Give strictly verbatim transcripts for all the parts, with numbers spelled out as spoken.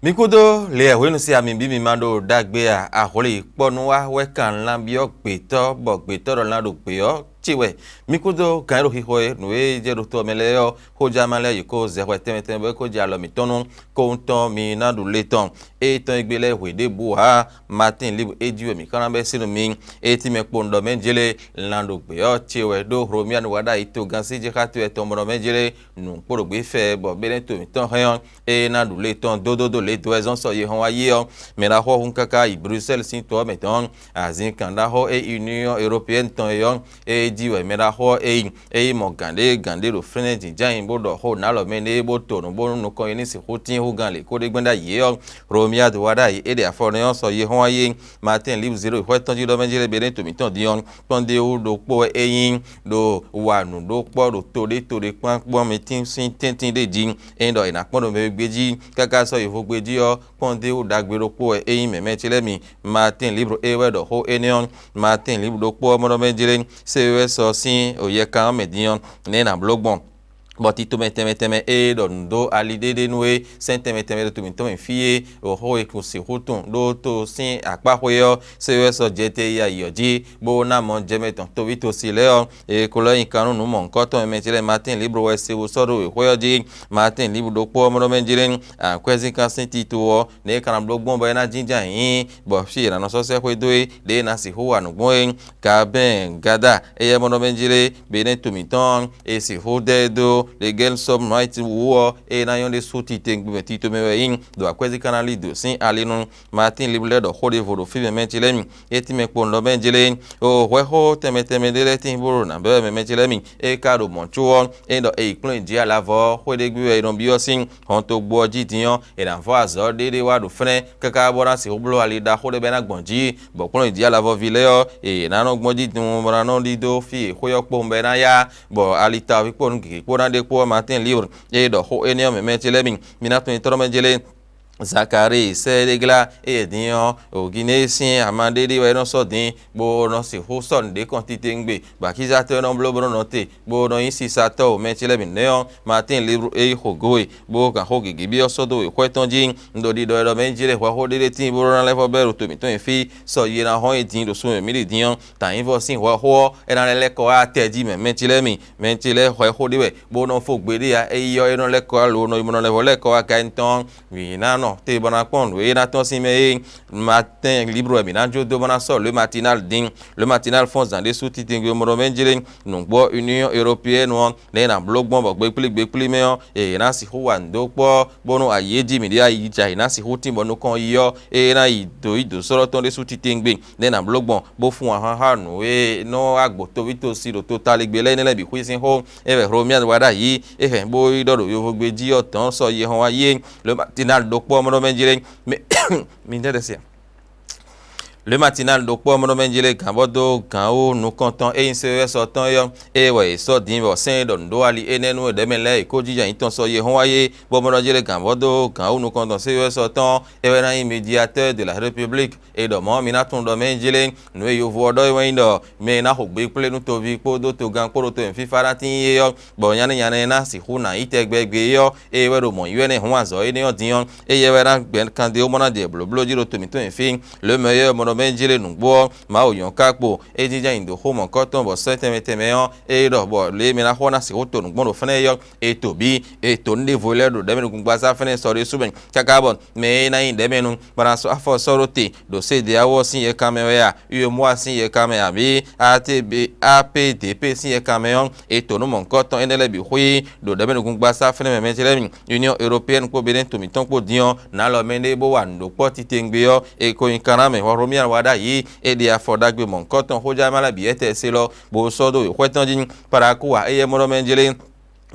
Mi kúdó lě e hwenu sín ami bí mi ma ɖo ɖagbe a? Ahwlí kpɔ́núwa wɛ kan lan byɔ́ gbětɔ́, bɔ gbětɔ́ ɖɔ lan ɖo gbě ɔ́ ce wɛ. Mi kúdó gǎn e ɖo xixo e nǔ e jɛ ɖo to ɔ́ mɛ lɛ́ɛ ɔ́, xójánma lɛ́ɛ yi kó zɛ hwɛ tɛnmɛ tɛnmɛ bɔ é kó jɛ alɔ mǐtɔn nu, kóhun tɔn mi ná ɖu le tɔn. Ée tɔn e gbe lɛ́ɛ hwe ɖěbǔ ǎ, Matín Libre é jí wɛ mǐ xlán bɛ́ sín nú mi. Ée tínmɛ kpo un ɖɔ mɛ jlé, lan ɖo gbě ɔ́ ce wɛ ɖó Hlomia wá ɖo ayi togán sí jixá towe tɔn mɔ ɖɔ mɛ jlé, nǔ kpo ɖo gbě fɛ bɔ Beneto mǐtɔn hɛn ɔ́, ée ná ɖu le tɔn dódó ɖó le dó wɛ zɔ́n sɔ yi hɔn wá yi ɔ́, mɛ ɖaxó ɔ́ hun káká yi Bruxelles sín to ɔ́ mɛ tɔn, azinkan ɖaxó e Union Européenne tɔn é ɔ́, ée jí wɛ mɛ ɖaxó ɔ́ é yi. É yi mɔ gǎn ɖé gǎn ɖé ɖo fínɛ́ jǐnján nyi bó ɖɔ xó nǎ alɔ mɛ ɖé bó to nǔ bónú nukɔn yi ní sixú tín hú gán lě kó ɖé gbɛ́n ɖ'ayǐ é ɔ́, Hlomia do wá ɖ'ayǐ é ɖe afɔ nɛ́ ɔ́ sɔ yi hɔn wá yi. Matín Libre zé ɖo xwɛ tɔn jí ɖɔ mɛ jí lɛ́ bǐ ɖo to mǐtɔn din ɔ́, kpɔ́n ɖé wú ɖokpó wɛ é nyí ɖo wa nǔ ɖó kpɔ́ ɖo to ɖé to ɖé kpán kpɔ́n mi tín sín tɛ́ntin ɖé jí. Ényí ɖɔ è nǎ kpɔ́n ɖo mɛ e gbé jí káká sɔ́ yi vo gbé jí ɔ́, kpɔ́n ɖé wú ɖagbe ɖokpó wɛ é nyí mɛ̌ mɛ ce lɛ́ɛ mi. Matín Libre é wɛ ɖɔ xó énɛ́ ɔ́. Matín Libre ɖokpó ɔ́ mɔ ɖɔ mɛ jlé, C E S ɔ́ sín yɛkan ɔ́ mɛ din ɔ́, nɛ̌ è nǎ bló gbɔn? Bɔ tito mɛ tɛnmɛ tɛnmɛ e ɖɔ nǔ dó ali ɖéɖé nú é, sɛ́n tɛnmɛ tɛnmɛ ɖo to mǐtɔn mɛ fí é, ɖo xó e kún sixú tunwun ɖó to sín akpá xwé ɔ́, sɛ́ wɛ sɔ́ jɛ te yi ayǐ ɔ́ jí, bó ná mɔ jɛmɛ tɔn toví tosi lɛ́ɛ ɔ́, e ko lɛ́ nyi kan nú nǔ mɔ̌hunkɔtɔn e mɛ ce lɛ́ɛ Matín Libre wɛ se bó sɔ́ ɖó wěxwé ɔ́ jí. Matín Libre ɖokpó ɔ́ mɔ ɖɔ mɛ jlé, akwɛ́zínkan sín tito ɔ́, nɛ̌ è ka ná bló gbɔn bɔ é ná jínjɔ́n ayǐ, bɔ fí e è nǎ nɔ sɔ́ sɛ́xwé dó é, ɖěe è nǎ sixú wa nǔ gbɔn é. Kabɛ́n Gada, éyɛ́ mɔ ɖɔ mɛ jlé, Benin to mǐtɔn e sixú dɛ ɛ dó Legɛ́nsɔ́mlɔ́yiti wú ɔ́, ée ná nyɔ́ ɖésú titewungbe mɛ tito mɛ wɛ é nyí, ɖo akwɛ́zí ka ná lí dǒ sín ali nú. Matín Liblɛ́ ɖɔ xó ɖěvo ɖo fí mɛ mɛ ce lɛ́ɛ mi. É tínmɛ kpo un ɖɔ mɛ jlé, o hwɛxó tɛnmɛ tɛnmɛ ɖé lɛ́ɛ tín bó ɖo nǎ bɛ́ wɛ mɛ mɛ ce lɛ́ɛ mi. É ka ɖo mɔ̌ có ɔ́, é ɖɔ è yi kplɔ́n yi jǐ alavɔ ɔ́, xwé ɖé gbe wɛ è nɔ byɔ́ sín hɔntogbó ɔ́ jí din ɔ́, è nǎ vɔ́ azɔ̌ ɖé ɖé wá ɖo fɛ́nɛ́ káká bó ná sixú bló ali ɖaxó ɖé bɔ é ná gbɔn jǐ, bɔ kplɔ́n yi jǐ alavɔví lɛ́ɛ ɔ́, è nǎ nɔ gbɔn jí din bɔ ná nɔ ɖidó fí e xwé ɔ́ kpowun bɔ é ná yá, bɔ ali tawɔví kpó nǔ gěgé kpó ná ɖe kpó ɔ́, Matín Libre, é ɖɔ xó énɛ́ ɔ́ mɛ mɛ ce lɛ́ɛ mi. Mi ná tunwun nyitɔ́ mɛ jlé. Zakalíi sɛ́ ɖé glá, éyɛ́ din ɔ́, Oginésin Amadéɖé wɛ é nɔ sɔ́ din, bó nɔ sixú sɔ́ nǔɖé kɔn titewungbe, bɔ akízatɔ́ e nɔ bló bó nɔ nɔ te, bó nɔ nyí sisatɔ́ o mɛ ce lɛ́ɛ bǐ nɛ́ ɔ́, Matín Libre é yi xo gǒ e, bó kan xó gěgé byɔ́ sɔ́ dó wěxwɛ́ tɔn jí. Un ɖo ɖiɖɔ e ɖɔ mɛ jlé hwɛxó ɖé ɖé tíin bó nɔ lɛ́ vɔ bɛ́ ɖo to mǐtɔn e fí sɔ yi e ná hɔn é din ɖo sun e mǐ ɖi din ɔ́, tǎnyívɔ sín hwɛxó ɔ́, é ná lɛ́ lɛ́ kɔ wá atɛ jí mɛ mɛ ce lɛ́ɛ mi. Mɛ ce lɛ́ɛ hwɛxó ɖé wɛ, bó nɔ fó gbe ɖé ǎ, é yi ɔ́, é nɔ lɛ́ kɔ wá lo nɔ yi bó nɔ lɛ́ vɔ lɛ́ kɔ wá ka nyí tɔn. Mǐ ná nɔ te bɔ ná kpɔ́n nǔ e ná tɔ́n sín mɛ é. Matín Libre wɛ mǐ ná jó dó bó ná sɔ́ Le Matinal dín. Le Matinal fɔ́n zǎn ɖésú titewungbe mɔ ɖɔ mɛ jlé nǔgbó Union Européenne ɔ́, nɛ̌ è nǎ bló gbɔn bɔ gbekplí gbekplí mɛ ɔ́, è nǎ sixú wa nǔ dó kpɔ́, bónú ayǐ e jí mǐ ɖe ayi jɛ ayǐ ná sixú tín bɔ nukɔn yi ɔ́, é ná yi dǒ yi dǒ sɔ́lɔ́ tɔn ɖésú titewungbe, nɛ̌ è nǎ bló gbɔn, bó fun ahwan xá nǔ e nɔ agbo toví tosi ɖo totaligbé lɛ́ɛ énɛ́ lɛ́ɛ bǐ xwísin xó. É wɛ Hlomia wá ɖ'ayǐ, é hɛn bó yi ɖɔ ɖo yovogbe jí ɔ́ dɔ̌n sɔ yi hɔn wá yi é. Le Matinal ɖokpó ɔ́ mɔ ɖɔ mɛ jlé, mɛ mi ɖɛɖɛ se. Le Matinal ɖokpó ɔ́ mɔ ɖɔ mɛ jlé gǎn bɔ dó gǎn wú nukɔntɔn e nyí C E S ɔ́ tɔn é ɔ́, ée wɛ è sɔ́ din bɔ sɛ́n e ɖɔ nǔ ɖó ali énɛ́ nú ɖɛ̌ mɛ lɛ́ɛ è kó jínjɔ́n nyǐtɔn sɔ yi hɔn wá yi é, bɔ mɔ ɖɔ jlé gǎn bɔ dó gǎn wú nukɔntɔn C E S ɔ́ tɔn, é wɛ ná nyí médiateur de la République. È ɖɔ mɔ̌ mi ná tunwun ɖɔ mɛ jlé nǔ e yovo ɔ́ ɖɔ é wɛ nyí ɖɔ mɛ e ná xo gbe kplé nú toví kpódó togán kpó ɖo to e fífá ná tíin é ɔ́, bɔ nyanɛ́ nyanɛ́ ná sixú ná nyí tɛgbɛ gbe é ɔ́, ée wɛ ɖo mɔ̌ yi wɛ nɛ́ hun azɔ̌ énɛ́ ɔ́ din ɔ́, éyɛ́ wɛ ná gbɛn kandé mɔ ná jɛ blǒbló jí ɖo to mǐtɔn e fí. Le meilleur mɔ ɖɔ mɛ jlé nǔgbó ɔ́, Mawu nyɔ̌ ka kpo, é jínjɔ́n nyi dǒ xó mɔ̌kɔ́tɔn bɔ sɛ́n tɛnmɛ tɛnmɛ ɔ́, é ɖɔ bɔ lě e mɛ ná xɔ ná sixú to nǔgbó ɖo fɛ́nɛ́ é ɔ́, è to bǐ, è to nǔ ɖěvo lɛ́ɛ ɖo ɖɛ̌mɛ nukúngbasá fɛ́nɛ́ sɔ ɖésú mɛ, káká bɔ mɛ e ná nyí ɖɛ̌mɛnu bó ná sɔ́ afɔ sɔ́ ɖó te ɖo C D A O ɔ́ sín yɛkan mɛ wɛ a, U E M O A sín yɛkan mɛ abǐ A T B, A P D P sín yɛkan mɛ ɔ́, è to nǔ mɔ̌hunkɔtɔn énɛ́ lɛ́ɛ bǐ xwí ɖo ɖɛ̌mɛ nukúngbasá fɛ́nɛ́ mɛ mɛ ce lɛ́ɛ mi. Union Européenne kpó Benin to mǐtɔn kpó din ɔ́, nǎ lɔ mɛ ɖé bó wa nǔ ɖó kpɔ́ titewungbe ɔ́, è ko nyi Kanamɛ Hlomia wá ɖ'ayǐ, è ɖe afɔ ɖagbe mɔ̌hunkɔtɔn xójánma lɛ́ɛ bǐ etɛ́ se lɔ, bó sɔ́ dó wěxwɛ́ tɔn jí. Parakuwa éyɛ́ mɔ ɖɔ mɛ jlé.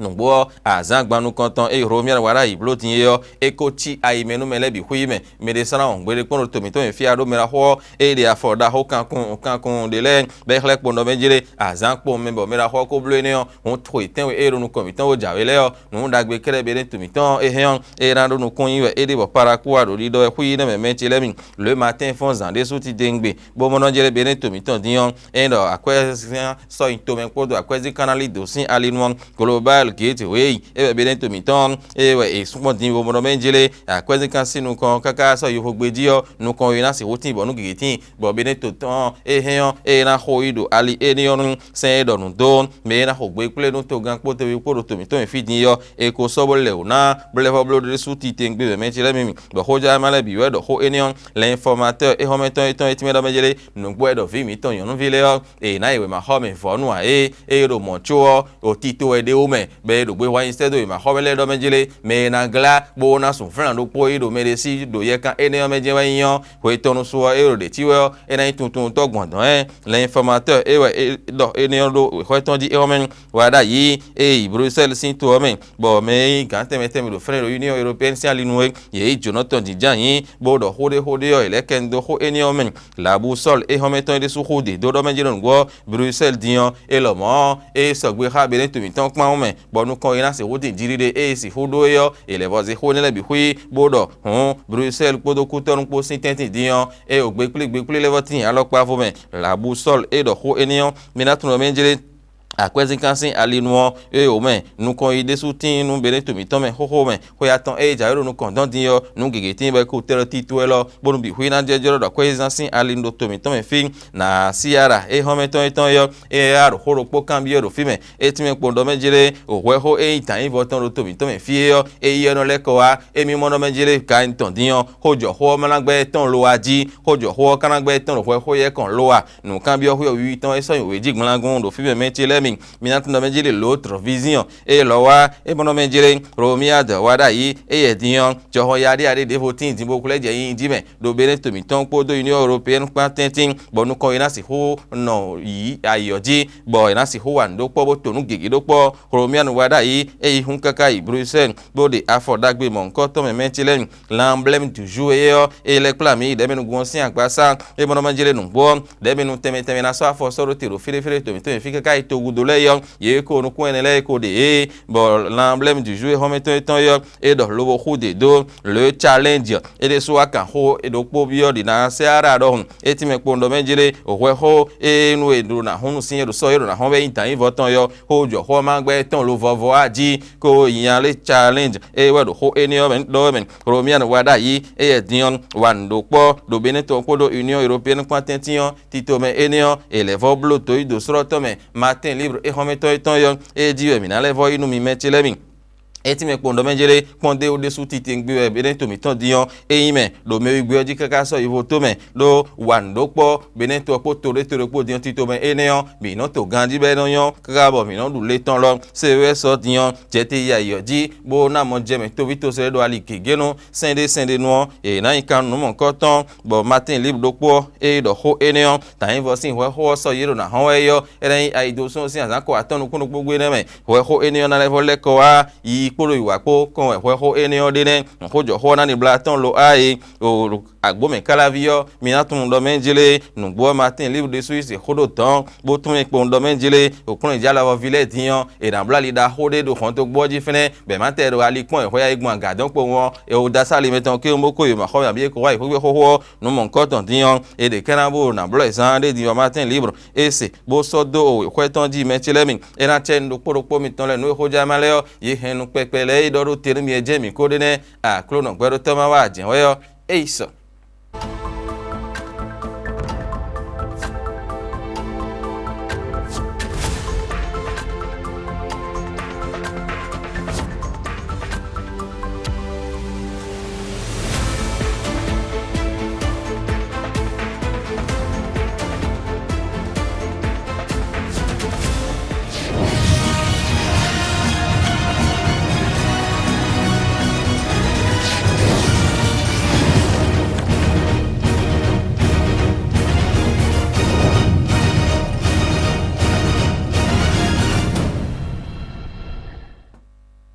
Nǔgbó ɔ́, azǎn gban nukɔntɔn e Hlomia wá ɖ'ayǐ bló din é ɔ́, é ko cí ayi mɛ nú mɛ lɛ́ɛ bǐ xwí mɛ. Mɛ ɖé sɔ́ ná wɔn gbeɖé kpɔ́n ɖo to mǐtɔn e fí a ɖó mɛ ɖaxó ɔ́, ée ɖe afɔ ɖaxó kankunnu kankunnu ɖé lɛ́ɛ, bɔ é xlɛ́ kpowun ɖɔ mɛ jlé, azǎn kpowun mɛ bɔ mɛ ɖaxó ɔ́ ko bló énɛ́ ɔ́, hǔn xwe tɛ́nwe e ɖo nukɔn mǐtɔn bó jǎwe lɛ́ɛ ɔ́, nǔ ɖagbe kɛ́ɖɛ́ Benin to mǐtɔn ɔ́, é hɛn ɔ́, é ná ɖó nukúnnyi wɛ é ɖe bɔ Parakuwa ɖo ɖiɖɔ wɛ xwí nɛ́ mɛ mɛ ce lɛ́ɛ mi. Le Matin fɔ́n zǎn ɖésú titewungbe, bó mɔ nɔ jlé Benin to mǐtɔn din ɔ́, é ɖɔ akwɛ́zán sɔ́ nyi tomɛ kpódó akwɛ́zín kanálí dǒ sín ali nu ɔ́, Global Gate wěyi é wɛ Benɛto mǐtɔn é wɛ è sukpɔ́ din bo mɔ ɖɔ mɛ jlé akwɛ́zínkan sín nukɔn káká sɔ́ yovo gbe jí ɔ́, nukɔn e ná sixú tíin bɔ nǔ gěgé tíin, bɔ Benɛto tɔn é hɛn ɔ́, ée ná xo yi ɖo ali éní ɔ́ nu sɛn e ɖɔ nǔ dó mɛ e ná xo gbe kplé nú togán kpó teví kpó ɖo to mǐtɔn mɛ fí din ɔ́, è ko sɔ́ bó lɛ wǔ ná blɛ́vɔ́ bló ɖésú titewungbe mɛ mɛ ce lɛ́ɛ mɛ. Bɔ xójá ma lɛ́ɛ bǐ wɛ ɖɔ xó éní ɔ́, l'informateur é xɔ́mɛtɔn étɔn é tínmɛ ɖɔ mɛ jlé nǔgbó wɛ ɖɔ vǐ mǐtɔn nyɔ̌nuví lɛ́ɛ ɔ́, è nǎ yi wěma xɔ mɛ vɔ̌nu ǎ é, ée ɖo mɔ̌ có ɔ́, o tito wɛ ɖe wú mɛ, bɔ è ɖo gbehwan nyi sɛ́ dó wěma xɔ mɛ lɛ́ɛ ɖɔ mɛ jlé, mɛ e ná glá bó ná sun flán ɖokpó yi ɖo mɛ ɖé sí ɖo yɛkan énɛ́ ɔ́ mɛ jɛ́n wɛ nyí ɔ́, hwe tɔn nu su ɔ́, é ɖo ɖě cí wɛ ɔ́, é ná nyí tuntunwunntɔ́ gbɔn dɔ̌n ɛ. L'informateur é wɛ é ɖɔ énɛ́ ɔ́ ɖó wěxɔ tɔn jí é xɔ́mɛ wá ɖ'ayǐ é yi Bruxelles sín to ɔ́ mɛ, bɔ mɛ e nyí gǎn tɛnmɛ tɛnmɛ ɖo fɛ́nɛ ɖo Union Européenne sín ali nu é, yě yí jǒnɔ tɔn jǐnján nyǐ, bó ɖɔ xó ɖé xó ɖé ɔ́, è lɛ́ kɛ nu dó xó énɛ́ ɔ́ mɛ. Lǎbú Sɔ́l é xɔ́mɛ tɔn é ɖésú xó ɖě dó ɖɔ mɛ jɛ́n ɖɔ nǔgbó ɔ́, Bruxelles din ɔ́, é lɔmɔ̌ ɔ́, é sɔgbe xá Benɛto mǐtɔn kpán mɛ, bɔ nukɔn e ná sixú din jiɖiɖe e è sixú ɖó é ɔ́, è lɛ̌ vɔ́ zé xó énɛ́ lɛ́ɛ bǐ xwí, bó ɖɔ hǔn Bruxelles kpódó Kútɔ́nu kpó sín tɛ́ntin din ɔ́, é ɖo gbeklígbeklí lɛ́ vɔ́ tíin alɔkpa vo mɛ. Lǎbú Sɔ́l é ɖɔ xó énɛ́ ɔ́, mi ná tunwun ɖɔ mɛ jlé akwɛ́zínkan sín ali nu ɔ́, é wǒ mɛ nukɔn yi ɖésú tíin nú Benɛto mǐtɔn mɛ xóxó mɛ. Xwe atɔn e jǎwe ɖo nukɔn dɔn din ɔ́, nǔ gěgé tíin bɔ é ko tlɛ tito wɛ lɔ, bónú bǐ xwí ná jɛ́jɔ́ ɖɔ akwɛ́zínzán sín ali ɖo to mǐtɔn mɛ fí. Nǎ Siara é xɔ́mɛ tɔn étɔn é ɔ́, é wá ɖo xó ɖokpó kanbyɔ́ ɖo fí mɛ. É tínmɛ kpɔ́n ɖɔ mɛ jlé, o hwɛxó e nyí dǎnyívɔ tɔn ɖo to mǐtɔn mɛ fí é ɔ́, é yi ɔ́ nɔ lɛ́ kɔ wá. Émí mɔ ɖɔ mɛ jlé ka nyí tɔn din ɔ́, xójɔxó ɔ́ ma ná gbɛ́ tɔn lo wá jí, xójɔxó ɔ́ ka ná gbɛ́ tɔn ɖo hwɛxó yɛ́ kɔn lo a? Nǔkanbyɔ́ xwé wiwi tɔn é sɔ́ nyi wějígblangun ɖo fí mɛ mɛ ce lɛ́ɛ mi. Mi ná tunwun ɖɔ mɛ jlé lǒ trɔ̌víziɔn é lɔ wá, é mɔ ɖɔ mɛ jlé Romiad wá ɖ'ayǐ, éyɛ́ din ɔ́, jɔhɔn yaɖíyaɖí ɖěvo tíin din bó xwlɛ́ jɛ nyinyi jí mɛ ɖo Benɛto mǐtɔn kpódó Union Européenne kpán tɛ́ntin, bɔ nukɔn e ná sixú nɔ yǐ ayǐ ɔ́ jí, bɔ è nǎ sixú wa nǔ ɖó kpɔ́ bó to nǔ gěgé ɖó kpɔ́. Xolomíanu wá ɖ'ayǐ, é yi hún káká yi Bruxelles, bó ɖe afɔ ɖagbe mɔ̌hunkɔtɔn mɛ mɛ ce lɛ́ɛ mi. L'emblème du jour é ɔ́, é lɛ́ kplá mǐ yi ɖɛ̌mɛnúgbó ɔ́ sín agbaza, é mɔ nɔ ma jlé nǔgbó ɔ́, ɖɛ̌mɛnu tɛnmɛ tɛnmɛ ná sɔ́ afɔ sɔ́ ɖó te ɖo fí ɖé fí ɖé to mǐtɔn mɛ fí káká yi togun dó lɛ́ɛ é ɔ́, yě ko nukún ɛnɛ lɛ́ɛ é ko ɖe ée, bɔ l'emblème du jour é xɔ́mɛtɔn étɔn é ɔ́, é ɖɔ lobo xú ɖě dó le challenge. É ɖésú wá kan xó ɖokpó byɔ́ ɖi ná sɛ́ á ɖa ɖɔhun. É tínmɛ kpowun ɖɔ mɛ jlé hwɛxó e nú e ɖo ná hún nú sin e ɖo sɔ́ e ɖo ná hɔn wɛ nyí dǎnyívɔ tɔn yɔ, xó jɔ xó ɔ́ ma gbɛ́ tɔn lo vɔvɔ á jí, ko nya lé challenge. É wɛ ɖo xó énɛ́ ɔ́ mɛ ɖɔ wɛ mɛ. Romian wá ɖ'ayǐ, éyɛ́ din ɔ́, wa nǔ ɖó kpɔ́ ɖo Benɛ́ tɔn kpódó Union Européenne kpán tɛ́ntin ɔ́, tito mɛ énɛ́ ɔ́, è lɛ̌ vɔ́ bló dǒ yi dǒ slɔ́ tɔn mɛ. Martin Libre é xɔ́mɛtɔn étɔn yɔ, é jí wɛ mǐ ná lɛ́ vɔ́ yi nú mi mɛ ce lɛ́ɛ mi. É tínmɛ kpɔ́n ɖɔ mɛ jlé kpɔ́n dé ɖésú titewungbe wɛ Benɛ́to mǐtɔn din ɔ́, é nyí mɛ ɖo mɛ wígbé ɔ́ jí káká sɔ́ yi vo tó mɛ, ɖó wa nǔ ɖó kpɔ́ Benɛ́to ɔ́ kpó to ɖé to ɖokpó din ɔ́ tito mɛ énɛ́ ɔ́, mǐ nɔ́ to ganjí bɔ é nɔ́ nyɔ́ káká bɔ mǐ nɔ́ ɖu le tɔn lɔ. Sewɛ́sɔ din ɔ́, jɛ te yi ayǐ ɔ́ jí, bó ná mɔ jɛ mɛ tóví tosɛ́ ɖo ali gěgé nu, sɛ́n ɖé sɛ́n ɖé nu ɔ́, è nǎ nyi kan nǔ mɔ̌hunkɔtɔn, bɔ Matín Libre ɖokpó ɔ́, é ɖɔ xó énɛ́ ɔ́, tanyǐvɔ́ sín hwɛxó ɔ́ sɔ́ yě ɖo nǎ hɔn wɛ é ɔ́, é ná nyí ayidosúnɔ sín azǎn ko atɔ́ nukún ɖokpó gbe nɛ́ mɛ. Hwɛxó énɛ́ ɔ́ ná lɛ́ vɔ́ lɛ́ kɔ wá yi kpódó yi wǎ kpó kɔn wɛ hwɛxó énɛ́ ɔ́ ɖe nɛ́. Xójɔxó ɔ́ ná ni blá tɔn lo á e o agbǒmɛ káláví ɔ́, mi ná tunwun ɖɔ mɛ jlé nǔgbó ɔ́ Matín Libre ɖésú yi se xó ɖó dɔ̌n, bó tunwun e kpowun ɖɔ mɛ jlé òkplɔ́njǎlɔ́ví lɛ́ɛ din ɔ́, è nǎ bló ali ɖaxó ɖé ɖo hɔntogbó ɔ́ jí fɛ́nɛ́, bɔ è má tɛ ɖo ali kpɔ́n è hwɛ yá yi gbɔn agǎ dɔn kpowun ɔ́, è wo dó asá ali mɛtɔn kéwún bó kó yi mɔ̌xɔmɛ abǐ é ko wá yi xwé xóxó ɔ́, nǔ mɔ̌hunkɔtɔn din ɔ́, è ɖe kɛ́ ná bó ɖo nǎ blɔ́ ɛ zán ɖé din ɔ́ Matín Libre é se, bó sɔ́ dó o xwɛ tɔn jí mɛ ce lɛ́ɛ mi. É ná cɛ nú ɖokpó ɖokpó mitɔn lɛ́ɛ nǔ e xójá má lɛ́ɛ ɔ́, yě hɛn nukpɛkpɛ lɛ́ɛ e ɖɔ ɖó te nú mi é jɛ mǐ kó ɖé nɛ́. Aklúnɔ gbɛɖótɔ́ má wá jɛ̌n wɛ ɔ́, é yi sɔ.